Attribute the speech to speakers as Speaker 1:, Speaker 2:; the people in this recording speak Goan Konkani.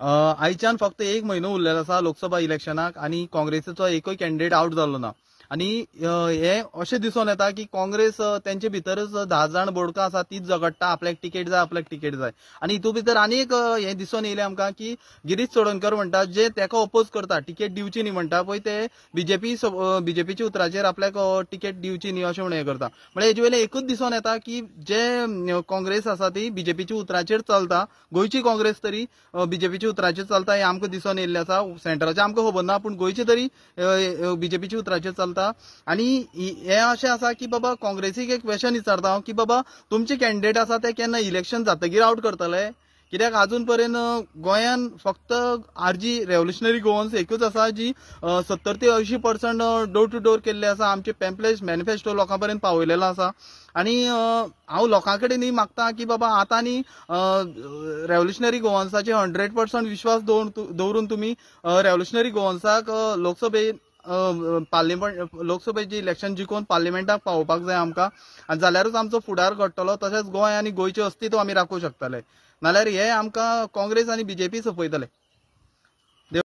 Speaker 1: आयच्यान फक्त एक म्हयनो उरलेलो आसा लोकसभा इलेक्शनाक आनी काँग्रेसीचो एकूय कॅन्डिडेट आवट जालो ना. आनी हे अशें दिसून येता की काँग्रेस तेंचे भितरच 10 जाण बोडकां आसा तीच झगडटा, आपल्याक तिकेट जाय, आपल्याक तिकेट जाय. आनी हितूंत भितर आनी एक हें दिसून येयलें आमकां की गिरीश चोडणकर म्हणटा जे तेका ओपोज करता, तिकेट दिवची न्ही म्हणटा पळय, ते बीजेपीच्या उतराचेर आपल्याक तिकेट दिवची न्ही अशें म्हणून हें करता. म्हळ्यार हेजे वयल्यान एकूच दिसून येता की जे काँग्रेस आसा ती बीजेपीच्या उतराचेर चलता, गोंयची काँग्रेस तरी बीजेपीच्या उतराचेर चलता हें आमकां दिसून येयल्लें आसा. सेंट्राचें आमकां खबर ना, पूण गोंयची तरी बीजेपीच्या उतराचेर चलता. आनी हें अशें आसा की बाबा काँग्रेसीक एक क्वेशन विचारता हांव की बाबा तुमचे कॅन्डिडेट आसा ते केन्ना इलेक्शन जातकीर आवट करतले? कित्याक आजून पर्यंत गोंयान फक्त आरजी रेव्होल्युशनरी गोवन्स एकूच आसा जी 70 ते 80% डोर टू डोर केल्ले आसा, आमचे पॅम्पलेट्स मॅनिफेस्टो लोकां पर्यंत पावयलेलो आसा. आनी हांव लोकां कडेन न्ही मागता की बाबा आतां न्ही रेव्होल्युशनरी गोवन्साचे 100% विश्वास दवरून तुमी रेव्होल्युशनरी गोवन्साक लोकसभे पार्लिमेंट लोकसभेचे इलेक्शन जिखून पार्लिमेंटाक पावोवपाक जाय आमकां, आनी जाल्यारूच आमचो फुडार घडटलो, तशेंच गोंय आनी गोंयचें अस्तित्व आमी राखूंक शकतले. नाल्यार हे आमकां काँग्रेस आनी बीजेपी सोंपयतले.